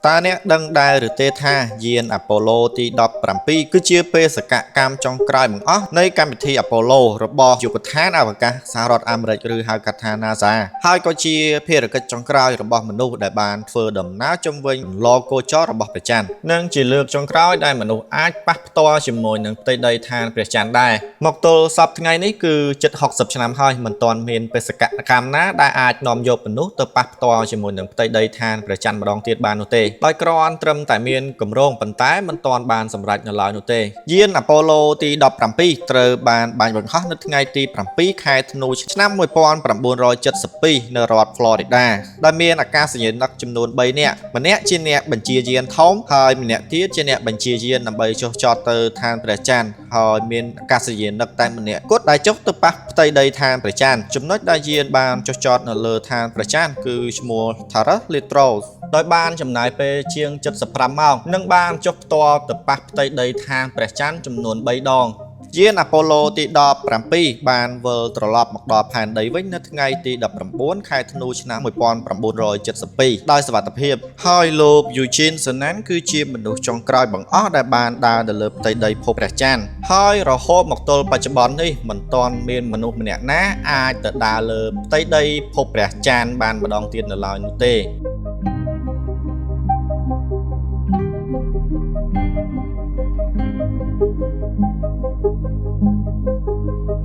តើអ្នកដឹងដែរឬទេថាយានអាប៉ូឡូទី17គឺជាបេសកកម្មចុងក្រោយបង្អស់នៃកម្មវិធីអាប៉ូឡូរបស់យុគឋានអវកាសសហរដ្ឋអាមេរិកឬហៅកាត់ថា NASA ហើយក៏ជាភារកិច្ចចុងក្រោយរបស់មនុស្សដែលបានធ្វើដំណើរជុំវិញឡគោចររបស់ព្រះច័ន្ទនិងជាលើកចុងក្រោយដែលមនុស្សអាចប៉ះផ្ទាល់ជាមួយនឹងផ្ទៃដីឋានព្រះច័ន្ទដែរមកទល់សប្តាហ៍ថ្ងៃនេះគឺជិត60ឆ្នាំហើយមិនទាន់មានបេសកកម្មណាដែលអាចនាំយកមនុស្សទៅប៉ះផ្ទាល់ជាមួយនឹងផ្ទៃដីឋានព្រះច័ន្ទម្ដងទៀតបាននោះទេដោយគ្រាន់ត្រឹមតែមានគម្រោងប៉ុន្តែមិនទាន់បានសម្រេចនៅឡើយនោះទេយានអាប៉ូឡូទី17ត្រូវបានបាញ់បង្ហោះនៅថ្ងៃទី7ខែធ្នូឆ្នាំ1972នៅរដ្ឋ Florida ដែលមានអាកាសយានិកចំនួន3នាក់ម្នាក់ជាអ្នកបញ្ជាយានធំហើយម្នាក់ទៀតជាអ្នកបញ្ជាយានដើម្បីចុះចតទៅឋានព្រះច័ន្ទហើយមានអាកាសយានិកតែម្នាក់គត់ដែលចុះទៅប៉ះផ្ទៃដីឋានព្រះច័ន្ទចំណុចដែលយានបានចុះចតនៅលើឋានព្រះច័ន្ទគឺឈ្មោះ Taurus Littrow ដោយបានចំណាយពេលជាង75ម៉ោងនិងបានចុះផ្ទាល់ទៅប៉ះផ្ទៃដីឋានព្រះច័ន្ទចំនួន3ដងយានអាប៉ូឡូទី17បានវិលត្រឡប់មកដល់ផែនដីវិញនៅថ្ងៃទី19ខែធ្នូឆ្នាំ1972ដោយសុវត្ថិភាពហើយលោក Eugene Cernan គឺជាមនុស្សចុងក្រោយបង្អស់ដែលបានដើរនៅលើផ្ទៃដីភពព្រះច័ន្ទហើយរហូតមកទល់បច្ចុប្បន្ននេះមិនទាន់មានមនុស្សម្នាក់ណាអាចទៅដើរលើផ្ទៃដីភពព្រះច័ន្ទបានម្ដងទៀតនៅឡើយនោះទេ។